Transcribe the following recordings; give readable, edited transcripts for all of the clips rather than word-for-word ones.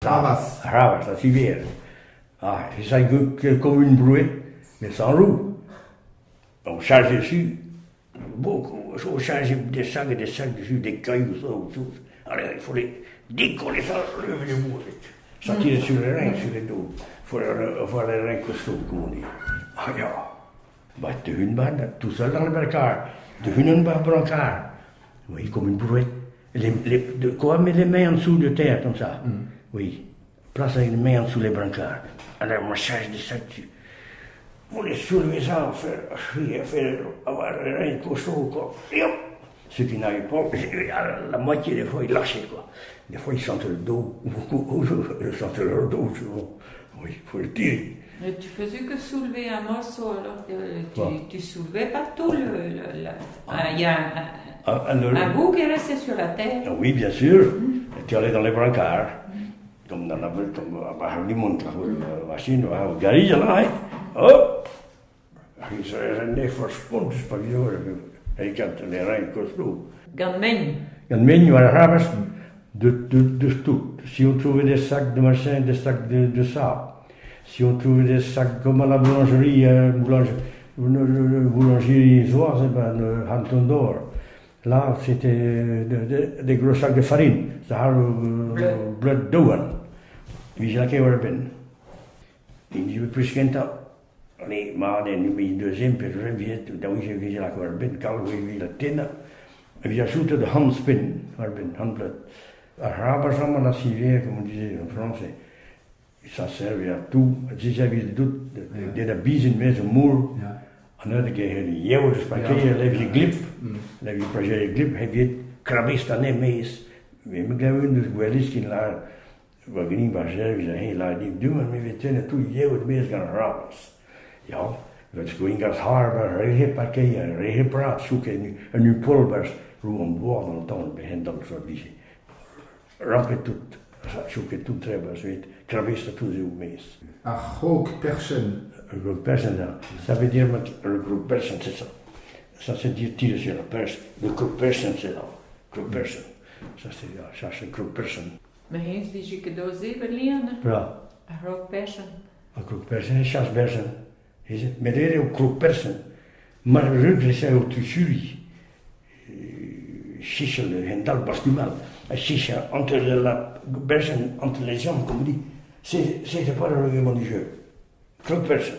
Ravas. Ravas, la civière. Ah, c'est ça que, comme une brouette, mais sans roue. On charge dessus, beaucoup, on charge des sacs et des sacs dessus, des cailloux, ça, autre chose. Alors, il faut les décoller ça, lever les bouts avec. Ça tire sur les reins, sur les dos. Il faut avoir les reins costauds, comme on dit. Ah ja. Bah, de hun tout seul dans le brancard. De hun brancard. Oui, comme une brouette. Quoi, met les mains en dessous de terre, comme ça. Oui. Place les mains en dessous les brancards. Alors, on charge des sacs dessus. On les soulever ça, faire avoir les reins costauds, quoi. Et hop. Ceux qui n'arrivent pas, la moitié des fois, ils lâchaient, quoi. Des fois, ils sentaient le dos, beaucoup, ils sentaient leur dos, souvent. Oui, il faut le tirer. Mais tu faisais que soulever un morceau, alors que tu soulevais pas tout il y a un bout qui restait sur la terre. Ah oui, bien sûr. Et tu allais dans les brancards, comme dans la comme du monde, la machine, la garille, là, hop. Il s'est pas Ik had les reins costauds. Gant mein. Gant mein, war rabas de tout. Si on trouvait des sacs de machin, des sacs de sable, si on trouvait des sacs comme à la boulangerie, boulangerie Zoise, ben, le Hanton d'Or. Là, c'était des gros sacs de farine. Ça a bleu douan. Wie ze dat ben. In die president nee, maar nu ben je deuxième, puis troisième, wie dan wie wie la ben, kal wie la tena. Et puis j'ajoute de handspin, ben, handblad. À la civière, comme on disait en français. Ça servait à tout. Ze hebben tout, de de biezen met zijn moer. En dan kreeg je de jeeuw, dus parkeer, leef je glip. Leef je projet glip, heb je krabista nemees. We hebben dus gweliskin la, we gingen bij service heen, la die doen, maar we tenen toe jeeuw het meest gaan rabas. Ja, dat is gewoon gas haar, maar rege parkeer, rege praat, zoeken en nu polbers, roe om boven dan begint dat soort visie. Rampe tout, zoeken toe trebas, weet, krabista toe zo meest. Ar c'hog perchen. Un gros perchen, ça. Ça veut dire le gros perchen, c'est ça. Ça c'est dire tirer sur la perche. Le gros perchen, c'est là. Gros perchen. Ça c'est ça, c'est gros perchen. Maar eens die je do zeven lenen. Ja. Ar c'hog perchen. Ar gros perchen, chas perchen. Met er ook gros perchen. Maar rug is ook te jury. Chichel, hendal bastimal. Chicha, entre la perchen, entre les jambes, comme on dit. C'est pas le règlement du jeu. Gros perchen.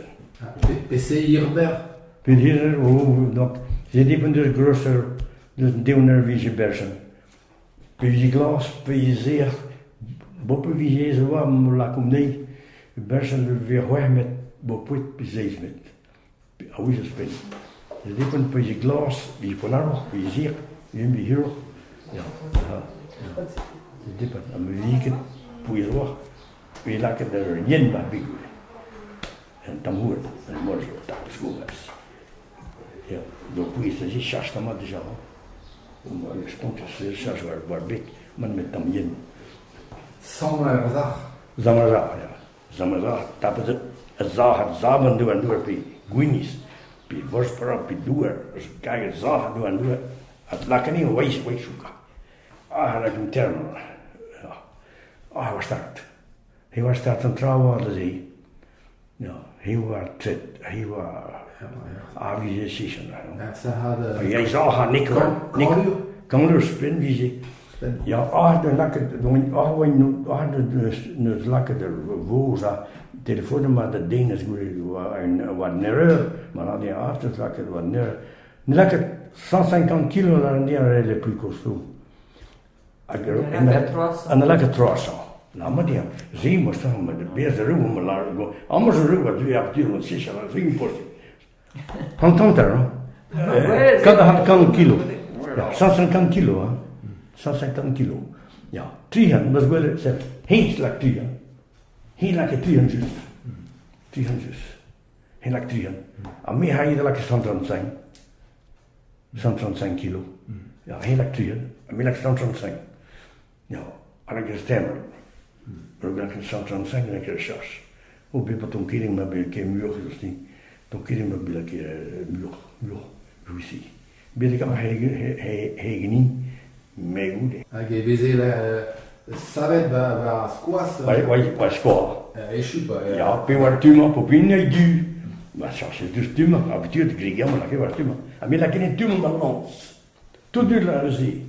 PC Hirber. Hirber, donc, ze diepen dus grosser, dus deelner wie ze bersen. Puis glas, puis zeer, boppen wie ze zo am la kom nee, bersen weer hoog met bopuit puis zees met. Ah oui, ze spin. Ze diepen puis glas, wie ponaroch, puis zeer, wie hier. Ja, ja. Ze diepen, am wie puis roch, wie lakken er jen bij bigoe. En tamboer, en morgen, dat is goed. Ja, donc oui, c'est cherche ta déjà. Je pense que c'est cherche war big, man met tam jen. Sammerzach. Sammerzach, ja. Sammerzach, tappen ze, zag het zamen doen en doen, pi guinis, pi worstpara, pi doer, kijk het zag doen en doen. Het lakken niet, wees, wees zoeken. Ah, dat is een term. Ja. Ah, hij was start. Hij was start een trouwen aan de zee. Ja, hij was trit, hij was... Ah, wie is het? Ja, ze hadden... Jij zag haar niks. Kan er spin, wie ze... Ja, ah, de lakken, ah, de lakken, de woza, telefoon, maar de ding is goed, wat nereur, maar dan die achter lakken, wat nereur. Lakken 150 kilos, la rendière les plus costauds. En de lakken 300. Nou, maar die zie moest dan met de beeste ruw, maar laat anders ruw, wat doe je op die, want ze zijn zien post. Hantanter, hè? Kan kilo. Ja, 150 kilo, hè? 150 kilo. Ja, 300, dat is wel, zeg, heel lak 300. Heel lak 300. 300. Heel lak 300. En meer ga je de lak 135. 135 kilo. Ja, heel lak 300. En meer lak 135. Ja, en ik stemmer. Ik ben 135 en ik recherche. Ook bij ton killing maar bij een muur dus niet. Ton killing maar bij een muur, jouissi. Bij de kan hij niet mee goed. Hag e veze Savet war skoaz. War skoaz. Echu pa. Ya, pe war tu-mañ, po pin eo du. Ma cherchez deus tu-mañ, habitude, grigañ, ma lakae war tu-mañ. Ha me lakae tu-mañ ma lañs. Tout du la se.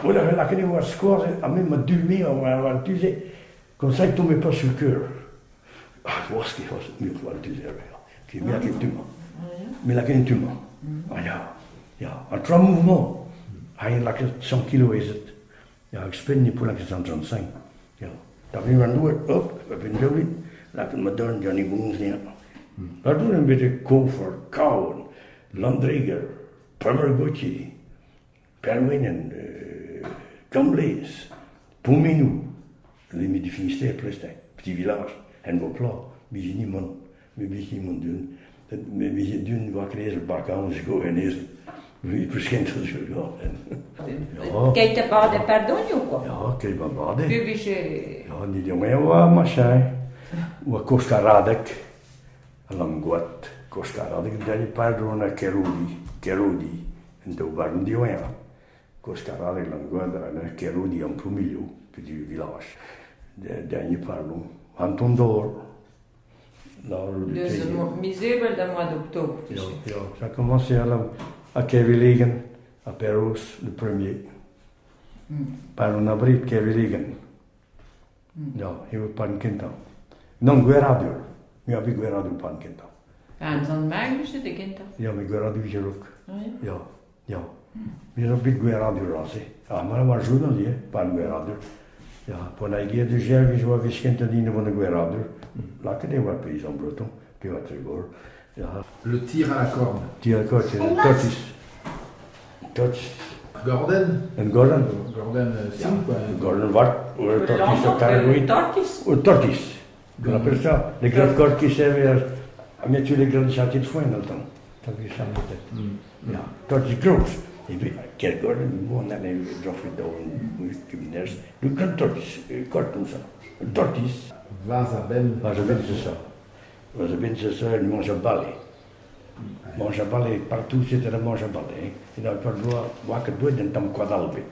Voilà, lakae war skoaz, ha me ma du-me war tu-se. Comme ça, il tombait pas sur le cœur. Ah, was ket was muioc'h war tu-se. Ki me lakae tu-mañ. Me lakae tu-mañ. Ah ya, ya. Un trois mouvements. Ha en lakae 100 kilos ezet. Ja, ik spin niet pour lakae 135. Ja. Da vin van door, op, we ben zo in. Laat het maar doen, Johnny Boons, ja. Dat doen een beetje Kofer, Kouwen, Landreger, Pummergucci, Perwinen, Gamblaise, Pominou, les du Finistère, Plestin, petit village, en vos plats, mais niemand, mais niemand doen. Mais doen wat lezen, bakken, ze en lezen. Wie verschijnt dat zo. Ja. Kijk de bade pardon quoi. Ja, kijk maar bade. Ja, die jongen wa machin. Wa Koskaradek. Languat Koskaradek dani pardon a Kerudi, Kerudi en de waren die jongen. Koskaradek Languat na Kerudi en Plumilio, petit village. Dernier pardon. Anton d'Or. Dus misébel de mois d'octobre. Ja, ja, ça a commencé à la à Kervilegen, à Perros, le premier. Par un abri Kervilegen. Ja, heel pan kinta. Non Gueradur. Ja, vi Gueradur pan kinta. En zo'n magische de kinta. Ja, met Gueradur hier ook. Ja, ja. We zijn bit Gueradur als hè. Ja, maar maar zo dan hè, pan Gueradur. Ja, pour la guerre de Gervais, je vois verschillende dingen van de Gueradur. Laat het maar paysan breton, puis à Trégor. Ja. Le tir à la corne. Tir à la corne, c'est le tortis. Tortis. Gordon. En Gordon. Gordon Sim, quoi. Gordon wat? Tortis. Tortis. Tortis. On appelle ça les grandes cordes qui servaient à mettre les grandes chantiers de foin dans le temps. T'as vu ça peut-être. Ja, tortis groot. Et puis, quel Gordon, on allait dropper dans le grand tortis, corde comme ça. Tortis. Vazaben. Vazaben, c'est ça. Vazaben, c'est ça, une manche à balai. Manche à balai, partout c'était la manche à balai. Et dan per doa, wakker doet en tam kwadalbit.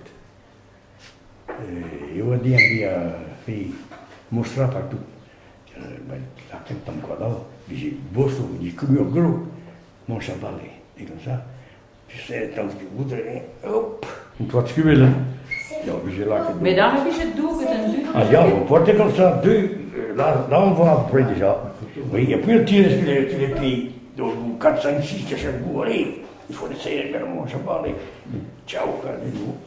Eu a dia dia fi mostrar partout. Maar laat hem tam kwadal. Die bosso, die kom je gros. Manche à balai. Et comme ça, tu sais, tant que tu voudrais, hop, een twat willen. Ja, we zijn lachen. Maar dan heb je het doek en duur. Ah ja, we porten comme ça, deux, là, là on voit à peu près déjà. Oui, et puis on tire sur les pieds. Donc 4, 5, 6, à chaque bout, allez, il faut essayer de faire mon chapeau, allez. Ciao,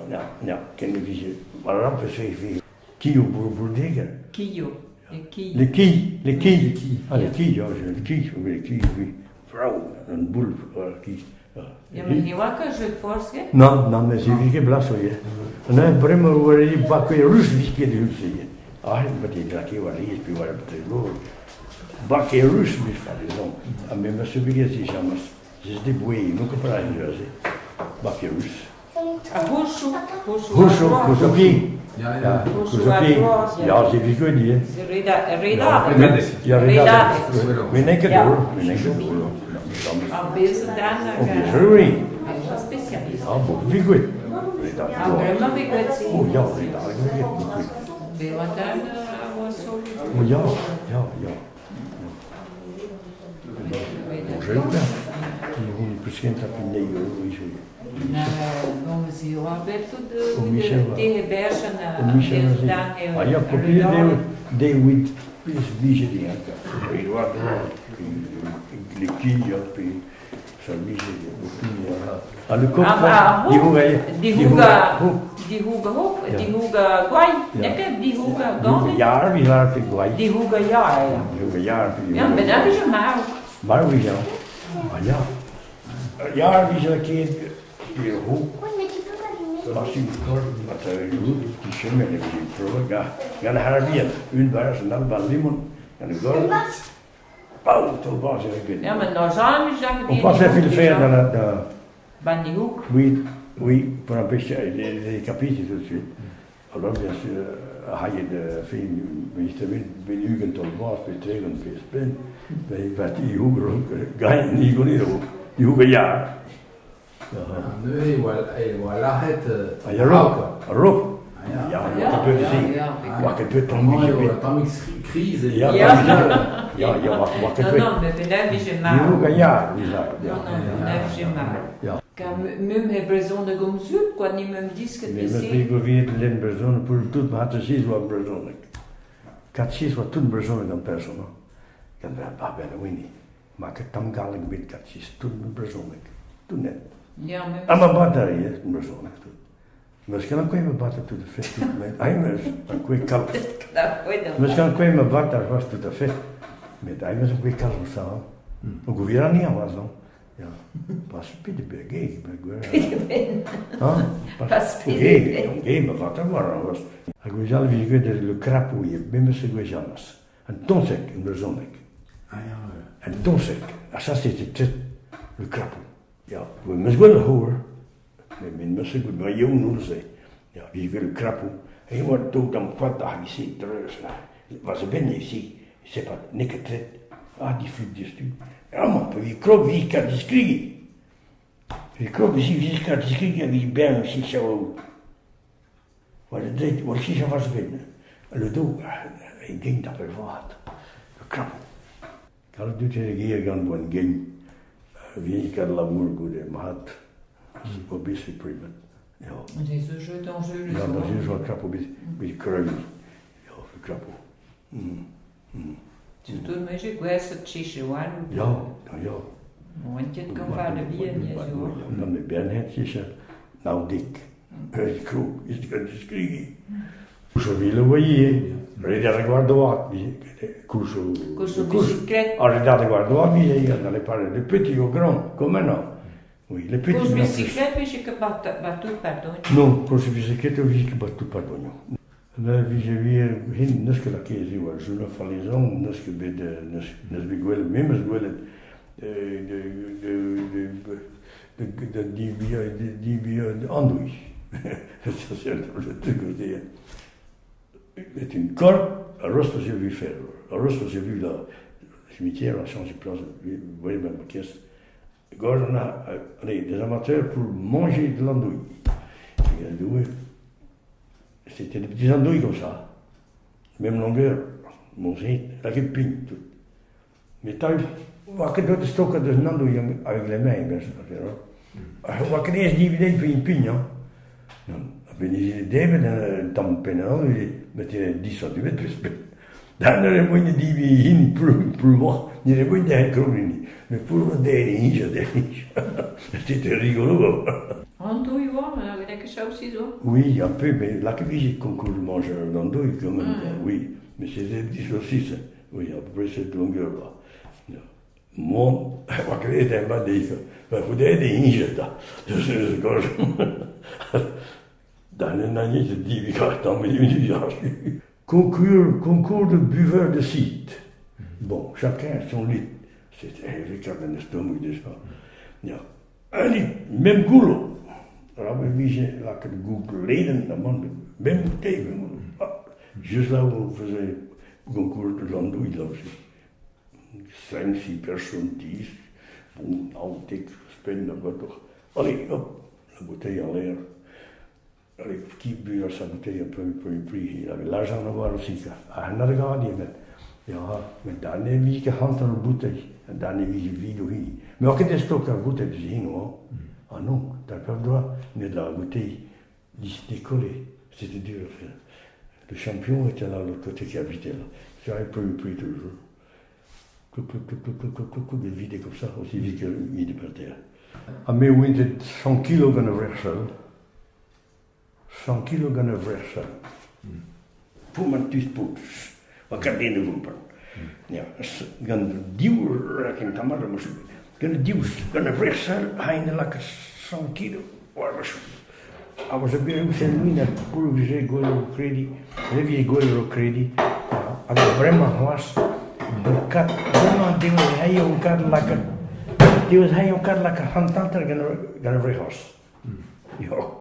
ja, ja, ken je die, maar dan precies, Kio pour dire. Kio, les quilles. Les quilles, les quilles. Ah, les quilles, ja, les quilles, les quilles, oui. Vrouw, een boel, quilles. Ja, maar die wakker is het voorschijn? Non, non, maar ze wiegen blaas, hoor. En dan brengen we die bakken rus wiegen de hulp, Ah, maar die drakje waar die is, die waren betrokken. Bakken rus, mis van die zon. En bij mij wiegen ze samen. Ze is die boei, nog een paar jaar, ze. Bakken rus. Hushu, hushu, hushu, Ja, ja. Hushu, ja, ze wiegen die, hè. Ze reda, reda. Ja, reda. We denken door, we denken door. Ah, bezig dan. Oh, Specialist. Ja, wie goed. Ah, wie goed. Oh ja, reda, ik weet het goed. Wat dan was zo. Oh ja, ja, ja. Bonjour. Die hoe verschijnt dat in Nederland is. Non, mais Roberto de de Bergen. Ah ja, probeer de with is wie die Les quilles, puis ça Ah, le coq, die hoega, die hoega, die hoega hoek, die hoega guai, lekker, die hoega gane. Jaar, wie laat ik guai. Die hoega jaar, ja. Die hoega jaar. Ja, maar dat is een maar. Maar wie ja. Ah ja. Jaar, wie is een keer, die hoek. Was die kort, wat er goed, die schimmel, die probe, ja, de harabien, een baas en dan van limon, en de gol. Pauw, tot was ik. Ja, maar nou zou ik zeggen. On passe à faire dans la. Bandiouk. Oui, oui, pour empêcher les capites tout de suite. Alors, bien sûr, hij de fin, minister ben Jugend tot was, bij Tregen, bij Spin, bij die hoek, ga niet go niet hoek, die hoek een jaar. Nee, e oa lac'het a rok, a rok. Ja, oa ket deuet da se. Oa ket deuet tamm Amañ eo ebet. tammig kriz e. Ya, Ya. ya, ya, oa ket Non, deuet. non, mais ben vije marv. Diou gailhard, vije, ya. Non, non, ben vije marv. Ya. Ka meum he brezhoneg om zud, quoi, ni meum disket Me meus bese. bet gouviet lenn brezhoneg pour tout ma c'hatekiz oa brezhoneg. Katekiz oa tout brezhoneg an person, no? Gant ba ben wini. Ma ket tamm galleg bet katekiz, tout brezhoneg. Tout net. Ya, meum. Ha ma bater ivez, brezhoneg tout. Meus ket ankouaet ma bater tout à fait. Tout, met ai meus ankouaet kalz. Da, ouais, da. Meus ket ankouaet ma bater c'hoazh tout à fait. Met ai meus ankouaet kalz ouzh ça, hein. O gouviet an c'hoazh, non? Ya. Pas pet bet geg, bet gwer. Hein? Pas pet Geg, geg, ma vater war c'hoazh. Ha gwechall e vije graet le crapaud ivez, memes e gwechall. Un toñseg en brezhoneg. Ah ya, ouais. Un toñseg. Ha ça c'était très le crapaud. Ya, meus gwell c'hour. Met met meus ket ma youn ouzh Ya, vije graet le crapaud. E oa dot am koad hag isi dreuz. War ze ben isi. C'est pas n'eo ket tret. Ah, difluk diouzhtu. Amañ, pa vi krog vi kat diskrigi. Vi krog vi vi kat diskrigi vi ben si sao. War de dret, war si war ze ben. Le do, e ging dat er vat. Le crapaud. Kalz dut e gear gant boan gen. Vi kat labour goude, ma hat. O bisi primet. Ja. C'est ce jeu dangereux, le Ja, soir. dat is wel crapaud, bis bis kreugi. Ja, le crapaud. Surtout me je gwez o tchiche oan. Ja, ja, ja. Oan ket gant var de bien, ya zo. Dan met Bernhard is er, nou dik. Ik kroeg, is het skrigi. Curso vi lo voyez, ridare guardo curso Curso biciclette. Ah, ridare guardo vi dalle parole le petit au grand, come no? Oui, le petit. Course non plus. bicyclette, vije ket batut pardon. Non, corso biciclette vi ket batut pardon. La vije wir hin neus ket lakaet eo, ar jeune falaison, neus ket bet, neus neus bet gwelet, memes gwelet, de de de de de de de de andouille. Ça c'est le truc aussi. C'est une corde, à Rost j'ai vu faire. À Rost j'ai vu là, le cimetière a changé de place, vous voyez même ma caisse. Gordon a, allez, des amateurs pour manger de l'andouille. Et l'andouille, c'était des petits andouilles comme ça, même longueur, manger, la pigne, tout. Mais t'as eu, wat ik doet de stokken dus een andouille avec les mains, bien sûr. Wat ik eerst die idee van je pin, ja. Dan ben je de en dan ben je met die 10 centimeter. Dan moet je die weer hin pour ni moet je het kroon niet. Mais pour de niet, dat niet. C'était rigolo. Andouille, oa, mais ket chaosi zo. Oui, un peu, mais la cuisine concours de mangeur d'andouille quand même, oui. Mais c'était des petits saucisses, oui, à peu près cette longueur-là. Ja. Mon, wat ik weet, en wat die, maar goed, die inzet Dus dan dan is het die gaat dan met die Concours, concours de buveurs de cidre. Bon, chacun son litre. C'était avec un estomac déjà. Ja. Un litre, même goulot. Alors, we wiezen, laat ik het googlen, dan man, même bouteille. Ah, juste là où on faisait le concours de l'andouille, là aussi. 5, 6 personnes, 10. Bon, nou, dik, spin, dat wordt toch. Allez, hop, la bouteille en l'air. Allez, qui bu sa bouteille un peu, premier prix. Il avait l'argent à voir aussi. Ah, naar de gaat met. Ja, met daar neem ik hand aan de bouteille. En daar neem ik video hin. Maar ook het is toch een bouteille te zien, hoor. Ah non, t'as pas le droit. Mais de la bouteille décollée. C'était dur à faire. Le champion était là, l'autre côté qui habitait là. J'avais premier prix toujours. Clouc, clouc, clouc, clouc, clouc, clouc, clouc, il vidait comme ça, aussi vite que vide par terre. Ah, mais wint het 100 kilo gant a vrechtsel. 100 kilo gant a vrechtsel. Pour man tuist poet. Wat kan die nu roepen? Ja, gant diw rekken tamar moest. Gant diw gant a vrechtsel, hij lekker 100 kilo. Waar was A was a bit of a pour viser gwell kredi, revi gwell kredi. Hag bremañ c'hoazh, ur kat, bremañ deus hai un kat lakat, deus hai un kat lakat hantanter gant ar vrec'hos. Jo.